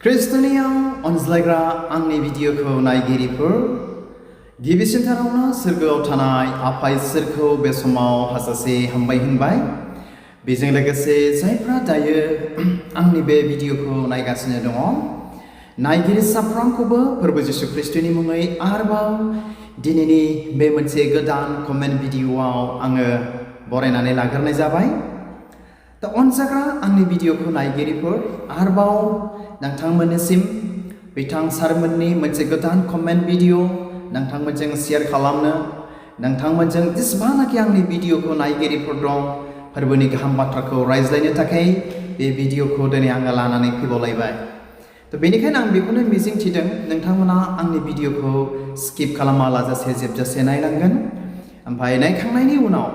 खृष्टनियाव अनज्लायग्रा आंनि भिडिअखौ नायगिरिफोर गिबिसिनथारावनो सोरगोआव थानाय आफा इसोरखौ बे समाव हाजासे हामबाय होनबाय। बेजों लोगोसे जायफ्रा दायो आंनि बे भिडिअखौ नायगासिनो दङ नायगिरि साफ्रोमखौबो फोरबो जिसु ख्रिस्टनि मुङै आरोबाव दिनैनि बे मोनसे गोदान कमेन्ट भिडिअआव आङो बरायनानै लाग्रोनाय जाबाय। दा अनजाग्रा आंनि भिडिअखौ नायगिरिफोर आरोबाव नोंथांमोननिसिम बिथां सारमोननि मोनसे गोदान कमेन्ट भिडिअ नोंथांमोनजों शेयार खालामनो नोंथांमोनजों जेसेबांनाखि आंनि भिडिअखौ नायगिरिफोर दं फोरबोनि गाहाम बाथ्राखौ रायज्लायनो थाखाय बे भिडिअखौ दिनै आङो लानानै फैबावलायबाय। थ' बेनिखायनो आं बेखौनो मिजिंथिदों नोंथांमोना आंनि भिडिअखौ स्किप खालामालाजासे जोबजासे नायलांगोन। ओमफ्राय नायखांनायनि उनाव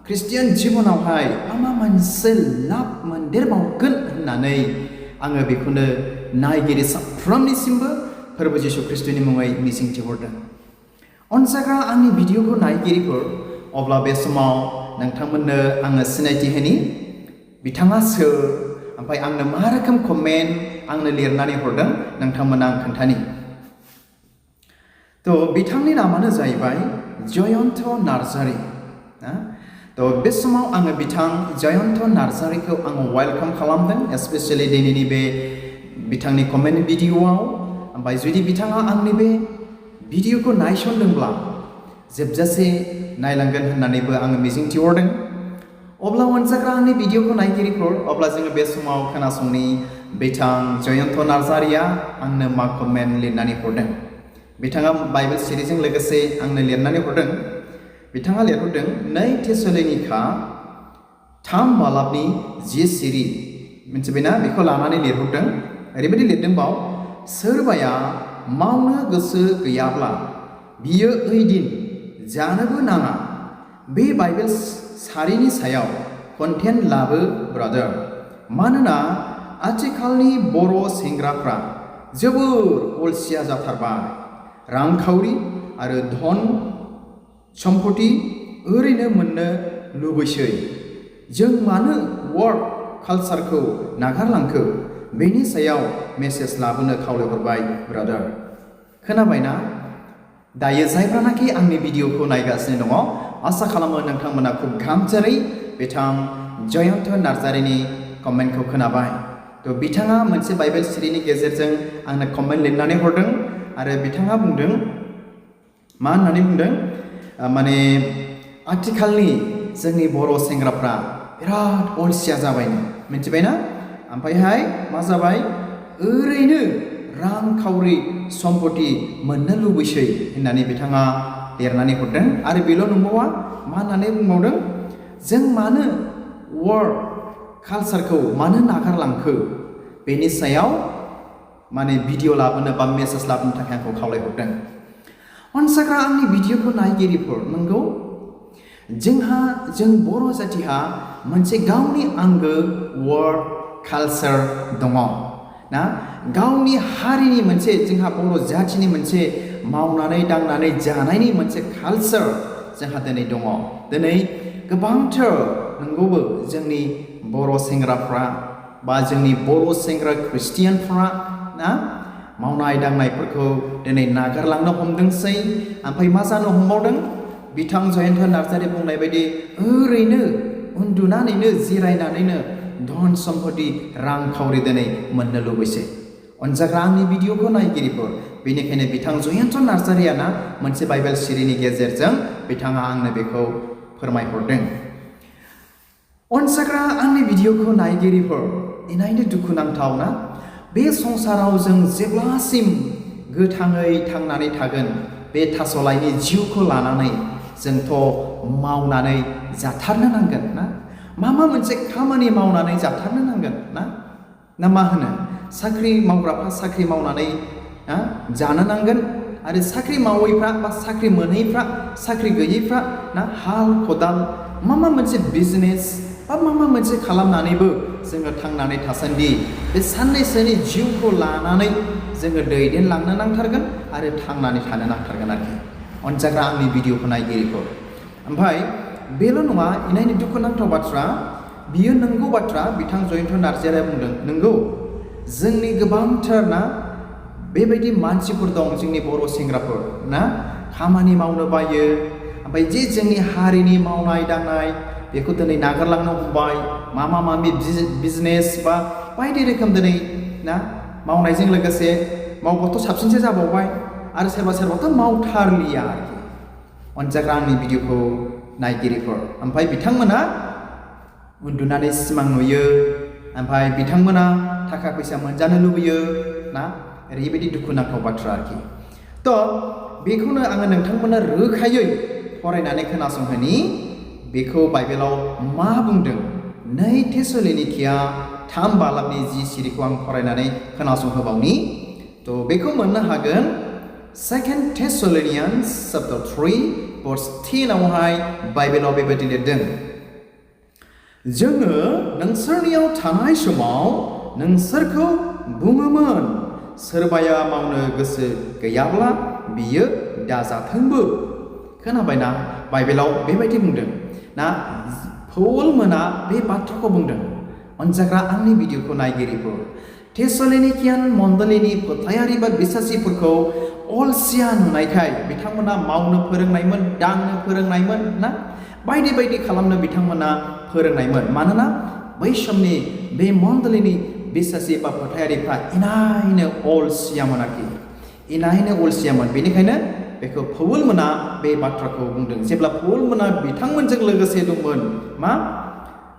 ख्रिस्टियान जिबनावहाय मा मोनसे लाब मोनदेरबावगोन होननानै आङो बेखौनो नायगिरि साफ्रोमनिसिमबो फोरबो जिसु ख्रिस्टनि मुङै मिजिंथिहरदों। अनजाग्रा आंनि भिडिअखौ नायगिरिफोर अब्ला बे समाव नोंथांमोननो आङो सिनायथि होनि बिथाङा सोर ओमफ्राय आंनो मा रोखोम कमेन्ट आंनो लिरनानै हरदों नोंथांमोना आं खोन्थानि। थ' बिथांनि नामानो जाहैबाय जयन्त नार्जारि। थ' बे समाव आङो बिथां जयन्त नार्जारिखौ आङो वेलकाम खालामदों स्पेसियेलि दिनैनि बे बिथांनि कमेन्ट भिडिअआव। ओमफ्राय जुदि बिथाङा आंनि बे भिडिअखौ नायसनदोंब्ला जोबजासे नायलांगोन होननानैबो आङो मिजिंथिहरदों। अब्ला अनजाग्रा आंनि भिडिअखौ नायगिरिफोर अब्ला जोङो बे समाव खोनासंनि बिथां जयन्त नार्जारिया आंनो मा कमेन्ट लिरनानै हरदों। बिथाङा बाइबेल सिरिजों लोगोसे आंनो लिरनानै हरदों। बिथाङा लिरहरदों 2 थेसलोनिका 3 बालाबनि 10 सिरि मिथिबायना बेखौ लानानै लिरहरदों। ओरैबायदि लिरदों बाव सोरबाया मावनो गोसो गैयाब्ला बियो ओइदिन जानोबो नाङा। बे बाइबेल सारिनि सायाव कन्टेन्ट लाबो ब्रादार। मानोना आथिखालनि बर' सेंग्राफ्रा जोबोर अलसिया जाथारबाय। रांखावरि आरो धन सम्पति ओरैनो मोननो लुबैसै। जों मानो वर्क कालचारखौ नागारलांखो बेनि सायाव मेसेज लाबोनो खावलायहरबाय ब्रादार। खोनाबायना? दायो जायफ्रानाखि आंनि भिडिअखौ नायगासिनो दङ आसा खालामो नोंथांमोना खुब गाहामथारै बिथां जयन्त नार्जारिनि कमेन्टखौ खोनाबाय। थ' बिथाङा मोनसे बाइबेल सिरिनि गेजेरजों आंनो कमेन्ट लिरनानै हरदों आरो बिथाङा बुंदों मा होननानै बुंदों माने आथिखालनि जोंनि बर' सेंग्राफ्रा बिराद अलसिया जाबायनो मिथिबायना। ओमफ्रायहाय मा जाबाय ओरैनो रांखावरि सम्पति मोननो लुबैसै होननानै बिथाङा लिरनानै हरदों। आरो बेल' नंबावा मा होननानै बुंबावदों जों मानो वर्क कालचारखौ मानो नागारलांखो बेनि सायाव माने भिडिअ लाबोनो बा मेसेज लाबोनो थाखाय आंखौ खावलायहरदों। अनजाग्रा आंनि भिडिअखौ नायगिरिफोर नंगौ जों बर' जाथिहा मोनसे गावनि आंगो वर्क कालचार दङ ना। गावनि हारिनि मोनसे जोंहा बर' जाथिनि मोनसे मावनानै दांनानै जानायनि मोनसे कालचार जोंहा दिनै दङ। दिनै गोबांथार नंगौबो जोंनि बर' सेंग्राफ्रा बा जोंनि बर' सेंग्रा ख्रिस्टियानफ्रा ना मावनाय दांनायफोरखौ दिनै नागारलांनो हमदोंसै। ओमफ्राय मा जानो हमबावदों बिथां जयन्त नार्जारि बुंनाय बायदि ओरैनो उन्दुनानैनो जिरायनानैनो धन सम्पति रांखावरि दिनै मोननो लुबैसै। अनजाग्रा आंनि भिडिअखौ नायगिरिफोर बेनिखायनो बिथां जयन्त नार्जारियाना मोनसे बाइबेल सिरिनि गेजेरजों बिथाङा आंनो बेखौ फोरमायहरदों। अनजाग्रा आंनि भिडिअखौ नायगिरिफोर इनायनो दुखुनांथाव ना बे संसाराव जों जेब्लासिम गोथाङै थांनानै थागोन बे थास'लाइनि जिउखौ लानानै जोंथ' मावनानै जाथारनो नांगोन ना मा मोनसे खामानि मावनानै जाथारनो नांगोन ना मा होनो साख्रि मावग्राफ्रा साख्रि मावनानै जानो नांगोन आरो साख्रि मावैफ्रा बा साख्रि मोनैफ्रा साख्रि गैयैफ्रा ना हाल खदाल मा मोनसे बिजनेस बा मा मोनसे खालामनानैबो जोङो थांनानै थासान्दि बे साननैसोनि जिउखौ लानानै जोङो दैदेनलांनो नांथारगोन आरो थांनानै थानो नांथारगोन आरोखि। अनजाग्रा आंनि भिडिअखौ नायगिरिफोर ओमफ्राय बेल' नङा इनायनो दुखुनांथाव बाथ्रा बियो नंगौ बाथ्रा बिथां जयन्त नार्जारिया बुंदों नंगौ जोंनि गोबांथार ना बेबायदि मानसिफोर दं जोंनि बर' सेंग्राफोर ना खामानि मावनो बायो ओमफ्राय जे जोंनि हारिनि मावनाय दांनाय बेखौ दिनै नागारलांनो हमबाय माबि बिजनेस बा बायदि रोखोम दिनै ना मावनायजों लोगोसे मावबाथ' साबसिनसो जाबावबाय आरो सोरबा सोरबाथ' मावथारलिया आरोखि अनजाग्रा आंनि भिडिअखौ नायगिरिफोर ओमफ्राय बिथांमोना उन्दुनानै सिमां नुयो ओमफ्राय बिथांमोना थाखा फैसा मोनजानो लुबैयो ना ओरैबायदि दुखुनांथाव बाथ्रा आरोखि थ' बेखौनो आङो नोंथांमोननो रोखायै फरायनानै खोनासंहोनि बेखौ बाइबेलाव मा बुंदों 2 थेसलोनिकिया 3 बालाबनि 10 सिरिखौ आं फरायनानै खोनासंहोबावनि थ' बेखौ मोननो हागोन 2 थेसलोनियान्स चैप्टार 3 verse 10 आवहाय बाइबेलाव बेबायदि लिरदों जोङो नोंसोरनियाव थानाय समाव नोंसोरखौ बुङोमोन सोरबाया मावनो गोसो गैयाब्ला बियो दाजाथोंबो खोनाबायना बाइबेलाव बेबायदि बुंदों ना पौल मोना बे बाथ्राखौ बुंदों अनजाग्रा आंनि भिडिअखौ नायगिरिफोर थेसलोनिकियान मण्डलीनि फोथायारि बा बिश्वासीफोरखौ अलसिया नुनायखाय बिथांमोना मावनो फोरोंनायमोन दांनो फोरोंनायमोन ना बायदि बायदि खालामनो बिथांमोना फोरोंनायमोन मानोना बै समनि बे मण्डलीनि बिश्वासी बा फोथायारिफ्रा इनायनो अलसियामोन आरोखि इनायनो अलसियामोन बेनिखायनो बेखौ पौल मोना बे बाथ्राखौ बुंदों जेब्ला पौल मोना बिथांमोनजों लोगोसे दंमोन मा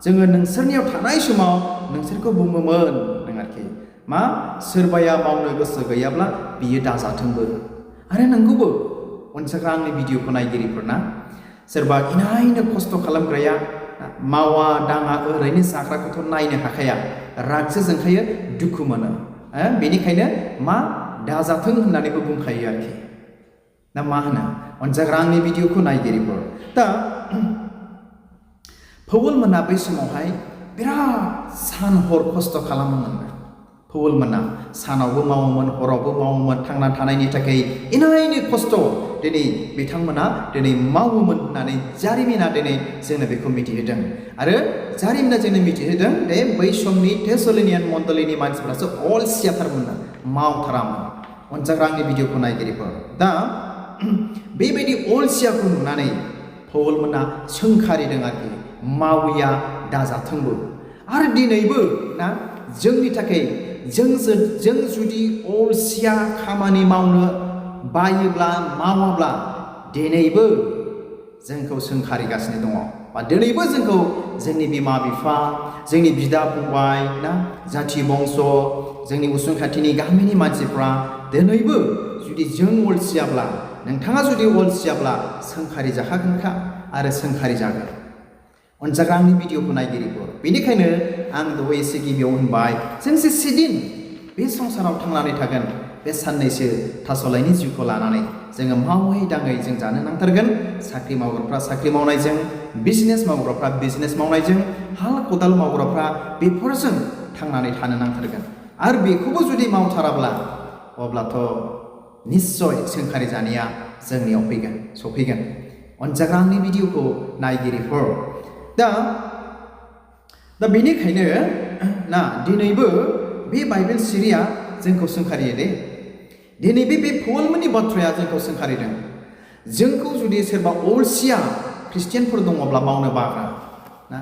जोङो नोंसोरनियाव थानाय समाव नोंसोरखौ बुङोमोन आरोखि मा सोरबाया मावनो गोसो गैयाब्ला बियो दाजाथोंबो आरो नंगौबो अनजाग्रा आंनि भिडिअखौ नायगिरिफोरना सोरबा इनायनो खस्थ' खालामग्राया मावा दाङा ओरैनो जाग्राखौथ' नायनो हाखाया रागसो जोंखायो दुखु मोनो बेनिखायनो मा दाजाथों होननानैबो बुंखायो आरोखि ना मा होनो अनजाग्रा आंनि भिडिअखौ नायगिरिफोर दा पौल मोना बै समावहाय बिराद सान हर खस्थ' खालामोमोन पौल मोना सानावबो मावोमोन हरावबो मावोमोन थांना थानायनि थाखाय इनायनो खस्थ' दिनै बिथांमोना दिनै मावोमोन होननानै जारिमिना दिनै जोंनो बेखौ मिथिहोदों आरो जारिमिना जोंनो मिथिहोदों दे बै समनि थेसलोनियान मण्डलीनि मानसिफ्रासो अलसियाथारमोन मावथारामोन अनजाग्रा आंनि भिडिअखौ नायगिरिफोर दा बेबायदि अलसियाखौ नुनानै पौल मोना सोंखारिदों आरोखि मावैया दाजाथोंबो आरो दिनैबो ना जोंनि थाखाय जों जुदि अलसिया खामानि मावनो बायोब्ला मावाब्ला दिनैबो जोंखौ सोंखारिगासिनो दङ बा दिनैबो जोंखौ जोंनि बिमा बिफा जोंनि बिदा फंबाय ना जाथि बंस जोंनि उसुं खाथिनि गामिनि मानसिफ्रा दिनैबो जुदि जों अलसियाब्ला नोंथाङा जुदि अलसियाब्ला सोंखारि जाखागोनखा आरो सोंखारि जागोन अनजाग्रा आंनि भिडिअखौ नायगिरिफोर बेनिखायनो आं दहाय एसे गिबियाव होनबाय जों जेसेदिन बे संसाराव थांनानै थागोन बे साननैसो थास'लायनि जिउखौ लानानै जोङो मावै दाङै जों जानो नांथारगोन साख्रि मावग्राफ्रा साख्रि मावनायजों बिजनेस मावग्राफ्रा बिजनेस मावनायजों हाल खदाल मावग्राफ्रा बेफोरजों थांनानै थानो नांथारगोन आरो बेखौबो जुदि मावथाराब्ला अब्लाथ' निस्सय सोंखारि जानाया जोंनियाव फैगोन सफैगोन अनजाग्रा आंनि भिडिअखौ नायगिरिफोर दा बेनिखायनो ना दिनैबो बे बाइबेल सिरिया जोंखौ सोंखारियो दे दिनैबो बे पौलमोननि बाथ्राया जोंखौ सोंखारिदों जोंखौ जुदि सोरबा अलसिया ख्रिस्टियानफोर दङब्ला मावनो बाग्रा ना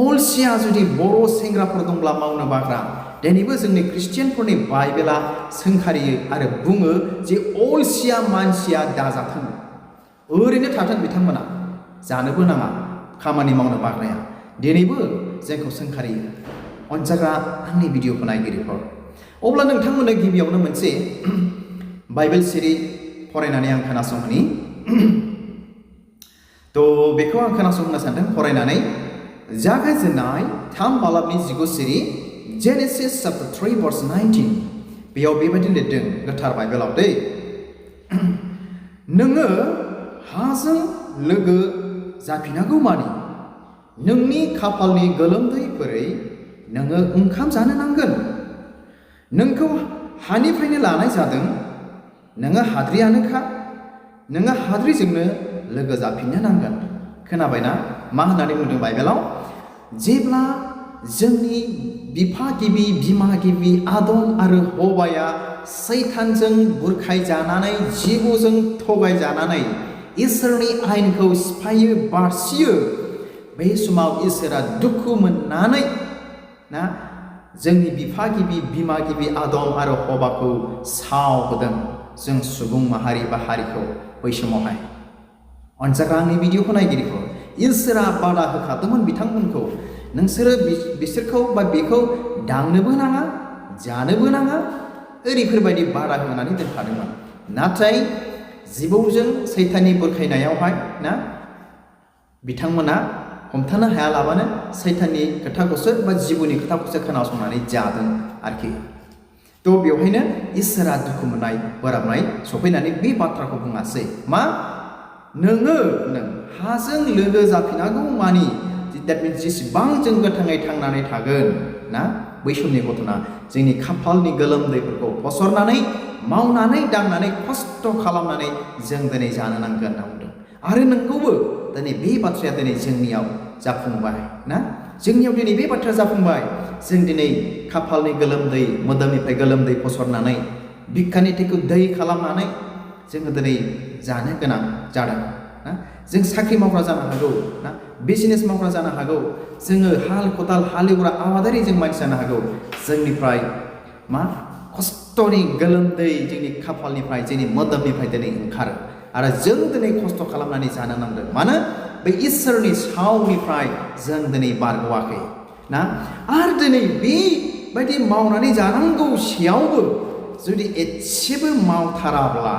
अलसिया जुदि बर' सेंग्राफोर दंब्ला मावनो बाग्रा दिनैबो जोंनि ख्रिस्टियानफोरनि बाइबेला सोंखारियो आरो बुङो जे अलसिया मानसिया दाजाथों ओरैनो थाथों बिथांमोना जानोबो नाङा खामानि मावनो बाग्राया दिनैबो जोंखौ सोंखारियो अनजाग्रा आंनि भिडिअखौ नायगिरिफोर अब्ला नोंथांमोननो गिबियावनो मोनसे बाइबेल सिरि फरायनानै आं खोनासंहोनि थ' बेखौ आं खोनासंनो सानदों फरायनानै जागायजेननाय 3 बालाबनि 19 सिरि जेनेसिस चैप्टार 3 verse 19 बेयाव बेबायदि लिरदों गोथार बाइबेलाव दै नोङो हाजों लोगो जाफिनागौ मानि नोंनि खाफालनि गोलोमदैफोरै नोङो ओंखाम जानो नांगोन नोंखौ हानिफ्रायनो लानाय जादों नोङो हाद्रियानोखा नोङो हाद्रिजोंनो लोगो जाफिननो नांगोन खोनाबायना मा होननानै बुंदों बाइबेलाव जेब्ला जोंनि बिफा गिबि बिमा गिबि आदम आरो हवाया सैतानजों बुरखायजानानै जिबौजों थगायजानानै इसोरनि आयेनखौ सिफायो बारसियो बे समाव इसोरा दुखु मोननानै ना जोंनि बिफा गिबि बिमा गिबि आदम आरो हवाखौ सावहोदों जों सुबुं माहारि बा हारिखौ बै समावहाय अनजाग्रा आंनि भिडिअखौ नायगिरिफोर इसोरा बादा होखादोंमोन बिथांमोनखौ नोंसोरो बिसोरखौ बा बेखौ दांनोबो नाङा जानोबो नाङा ओरैफोरबायदि बादा होनानै दोनखादोंमोन नाथाय जिबौजों सैताननि बुरखायनायावहाय ना बिथांमोना हमथानो हायालाबानो सैताननि खोथाखौसो बा जिबौनि खोथाखौसो खोनासंनानै जादों आरोखि थ' बेवहायनो इसोरा दुखु मोननाय बोराबनाय सफैनानै बे बाथ्राखौ बुङासै मा नों हाजों लोगो जाफिनागौ मानि द्याट मिन्स जेसेबां जों गोथाङै थांनानै थागोन ना बै समनि घटना जोंनि खाफालनि गोलोमदैफोरखौ फसरनानै मावनानै दांनानै खस्थ' खालामनानै जों दिनै जानो नांगोन होनना बुंदों आरो नोंखौबो दिनै बे बाथ्राया दिनै जोंनियाव जाफुंबाय ना जोंनियाव दिनै बे बाथ्राया जाफुंबाय जों दिनै खाफालनि गोलोमदै मोदोमनिफ्राय गोलोमदै फसरनानै बिखानि थैखौ दै खालामनानै जोङो दिनै जानो गोनां जादों ना जों साख्रि मावग्रा जानो हागौ ना बिजनेस मावग्रा जानो हागौ जोङो हाल खदाल हालेवग्रा आबादारि जों मानसि जानो हागौ जोंनिफ्राय मा खस्थ'नि गोलोमदै जोंनि खाफालनिफ्राय जोंनि मोदोमनिफ्राय दिनै ओंखारो आरो जों दिनै खस्थ' खालामनानै जानो नांदों मानो बे इसोरनि सावनिफ्राय जों दिनै बारग'वाखै ना आरो दिनै बेबायदि मावनानै जानांगौसेयावबो जुदि एसेबो मावथाराब्ला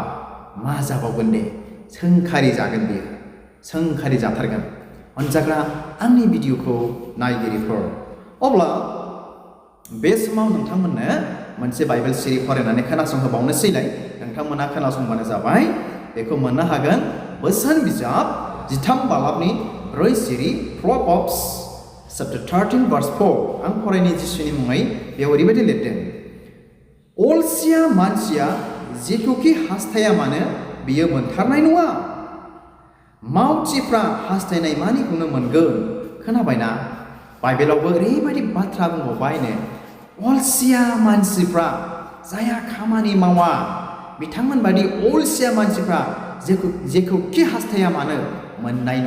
मा जाबावगोन दे सोंखारि जागोन बेयो सोंखारि जाथारगोन अनजाग्रा आंनि भिडिअखौ नायगिरिफोर अब्ला बे समाव नोंथांमोननो मोनसे बाइबेल सिरि फरायनानै खोनासंहोबावनोसैलाय नोंथांमोना खोनासंबानो जाबाय बेखौ मोननो हागोन बोसोन बिजाब 13 बालाबनि 4 सिरि प्रverbs chapter 13 verse 4 आं फरायनाय जिसुनि मुङै बेयाव ओरैबायदि लिरदों अलसिया मानसिया जेखौखि हास्थाया मानो बियो मोनथारनाय नङा मावथिफ्रा हास्थायनाय मानिखौनो मोनगोन खोनाबायना बाइबेलावबो ओरैबायदि बाथ्रा बुंबावबायनो अलसिया मानसिफ्रा जायहा खामानि मावा बिथांमोनबादि अलसिया मानसिफ्रा जेखौखि हास्थाया मानो मोननाय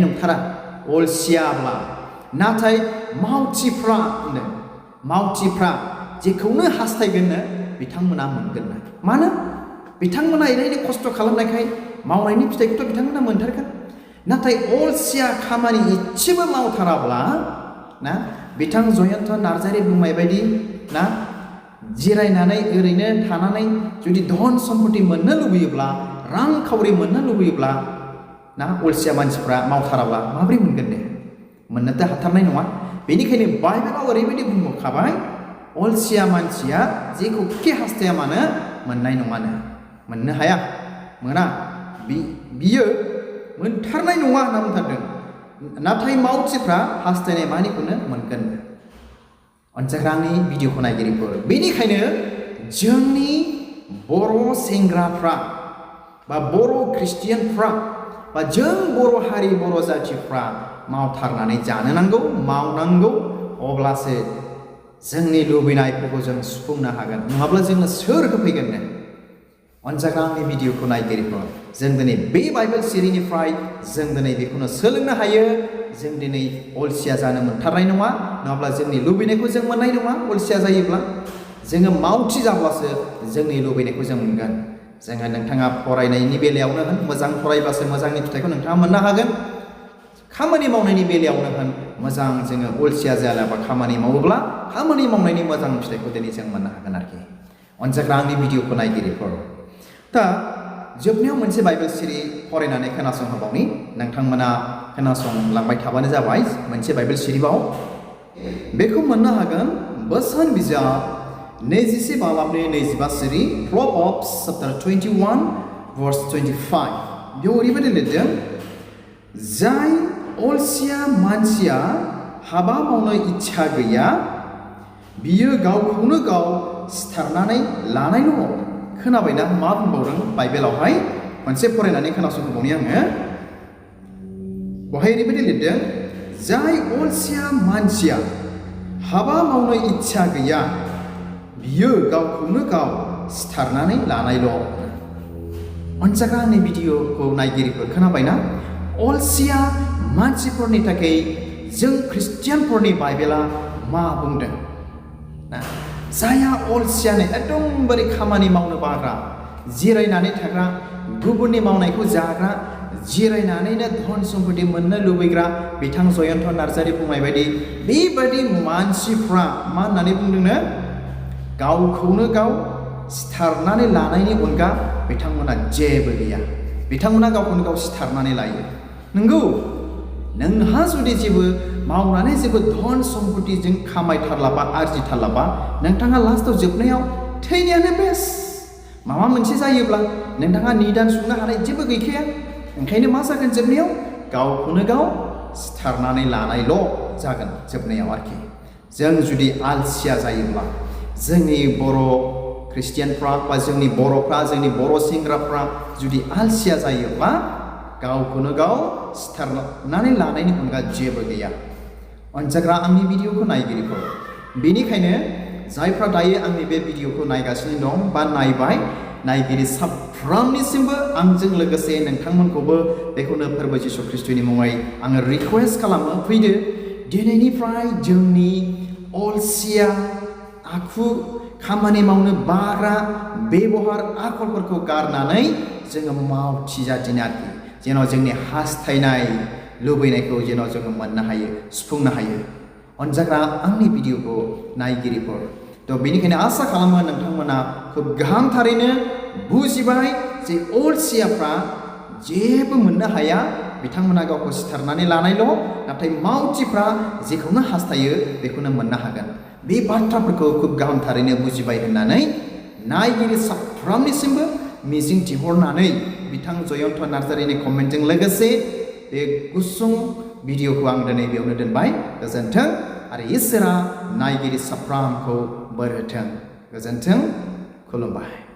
नंथारा अलसियाब्ला नाथाय मावथिफ्रा जेखौनो हास्थायगोननो बिथांमोना मोनगोननो मानो बिथांमोना ओरैनो खस्थ' खालामनायखाय मावनायनि फिथाइखौथ' बिथांमोना मोनथारगोन नाथाय अलसिया खामानि इसेबो मावथाराब्ला ना बिथां जयन्त नार्जारि बुंनाय बायदि ना जिरायनानै ओरैनो थानानै जुदि धन सम्पति मोननो लुबैयोब्ला रांखावरि मोननो लुबैयोब्ला ना अलसिया मानसिफ्रा मावथाराब्ला माबोरै मोनगोन दे मोननोथ' हाथारनाय नङा बेनिखायनो बाइबेलाव ओरैबायदि बुंखाबाय अलसिया मानसिया जेखौखि हास्थाया मानो मोननाय नङानो मोननो हाया मोना बियो मोनथारनाय नङा होनना बुंथारदों नाथाय मावथिफ्रा हास्थायनाय मानिखौनो मोनगोन अनजाग्रा आंनि भिडिअखौ नायगिरिफोर बेनिखायनो जोंनि बर' सेंग्राफ्रा बा बर' ख्रिस्टियानफ्रा बा जों बर' हारि बर' जाथिफ्रा मावथारनानै जानो नांगौ मावनांगौ अब्लासो जोंनि लुबैनायफोरखौ जों सुफुंनो हागोन नङाब्ला जोंनो सोर होफैगोन नो अनजाग्रा आंनि भिडिअखौ नायगिरिफोर जों दिनै बे बाइबेल सिरिनिफ्राय जों दिनै बेखौनो सोलोंनो हायो जों दिनै अलसिया जानो मोनथारनाय नङा नङाब्ला जोंनि लुबैनायखौ जों मोननाय नङा अलसिया जायोब्ला जोङो मावथि जाब्लासो जोंनि लुबैनायखौ जों मोनगोन जोङो नोंथाङा फरायनायनि बेलायावनो होन मोजां फरायब्लासो मोजांनि फिथाइखौ नोंथाङा मोननो हागोन खामानि मावनायनि बेलायावनो होन मोजां जोङो अलसिया जायालाबा खामानि मावोब्ला खामानि मावनायनि मोजां फिथाइखौ दिनै जों मोननो हागोन आरोखि अनजाग्रा आंनि भिडिअखौ नायगिरिफोर दा जोबनायाव मोनसे बाइबेल सिरि फरायनानै खोनासंहोबावनि नोंथांमोना खोनासंलांबाय थाबानो जाबाय मोनसे बाइबेल सिरिबाव बेखौ मोननो हागोन बोसोन बिजाब 24 बालाबनि 25 सिरि प्रverbs chapter 21 verse 25 बेयाव ओरैबायदि लिरदों जाय अलसिया मानसिया हाबा मावनो इच्छा गैया बियो गावखौनो गाव सिथारनानै लानाय दङ खोनाबायना मा बुंबावदों बाइबेलावहाय मोनसे फरायनानै खोनासंबावनि आङो बहाय ओरैबायदि लिरदों जाय अलसिया मानसिया हाबा मावनो इच्छा गैया बियो गावखौनो गाव सिथारनानै लानायल'। अनजाग्रा आंनि भिडिअखौ नायगिरिफोर खोनाबायना? अलसिया मानसिफोरनि थाखाय जों ख्रिस्टियानफोरनि बाइबेला मा बुंदों? जायहा अलसियानो एकदमबारे खामानि मावनो बाग्रा, जिरायनानै थाग्रा, गुबुननि मावनायखौ जाग्रा, जिरायनानैनो धन सम्पति मोननो लुबैग्रा बिथां जयन्त नार्जारि बुंनाय बायदि बेबायदि मानसिफ्रा मा होननानै बुंदोंनो? गावखौनो गाव सिथारनानै लानायनि अनगा बिथांमोना जेबो गैया। बिथांमोना गावखौनो गाव सिथारनानै लायो। नंगौ, नोंहा जुदि जेबो मावनानै जेबो धन सम्पतिजों खामायथारलाबा आरजिथारलाबा नोंथाङा लास्टआव जोबनायाव थैनायानो बेस्ट। माबा मोनसे जायोब्ला नोंथाङा निदान सुंनो हानाय जेबो गैखाया। ओंखायनो मा जागोन जोबनायाव? गावखौनो गाव सिथारनानै लानायल' जागोन जोबनायाव आरोखि। जों जुदि आलसिया जायोब्ला, जोंनि बर' ख्रिस्टियानफ्रा बा जोंनि बर'फ्रा, जोंनि बर' सेंग्राफ्रा जुदि आलसिया जायोब्ला गावखौनो गाव सिथारनानै लानायनि अनगा जेबो गैया। अनजाग्रा आंनि भिडिअखौ नायगिरिफोर, बेनिखायनो जायफ्रा दायो आंनि बे भिडिअखौ नायगासिनो दं बा नायबाय, नायगिरि साफ्रोमनिसिमबो आंजों लोगोसे नोंथांमोनखौबो बेखौनो फोरबो जिसु ख्रिस्ट'नि मुङै आङो रिक्वेस्ट खालामो, फैदो दिनैनिफ्राय जोंनि अलसिया आखु, खामानि मावनो बाग्रा बेबहार आखलफोरखौ गारनानै जोङो मावथि जादिनो आरोखि। जेन' जोंनि हास्थायनाय लुबैनायखौ जेन' जोङो मोननो हायो, सुफुंनो हायो। अनजाग्रा आंनि भिडिअखौ नायगिरिफोर, थ' बेनिखायनो आसा खालामो नोंथांमोना खोब गाहामथारैनो बुजिबाय जे अलसियाफ्रा जेबो मोननो हाया, बिथांमोना गावखौ सिथारनानै लानायल', नाथाय मावथिफ्रा जेखौनो हास्थायो बेखौनो मोननो हागोन। बे बाथ्राफोरखौ खोब गाहामथारैनो बुजिबाय होननानै नायगिरि साफ्रोमनिसिमबो मिजिं थिहरनानै बिथां जयन्त नार्जारिनि कमेन्टजों लोगोसे बे गुसुं भिडिअखौ आं दिनै बेयावनो दोनबाय। गोजोन्थों आरो इसोरा नायगिरि साफ्रोमखौ बोर होथों। गोजोन्थों, खुलुमबाय।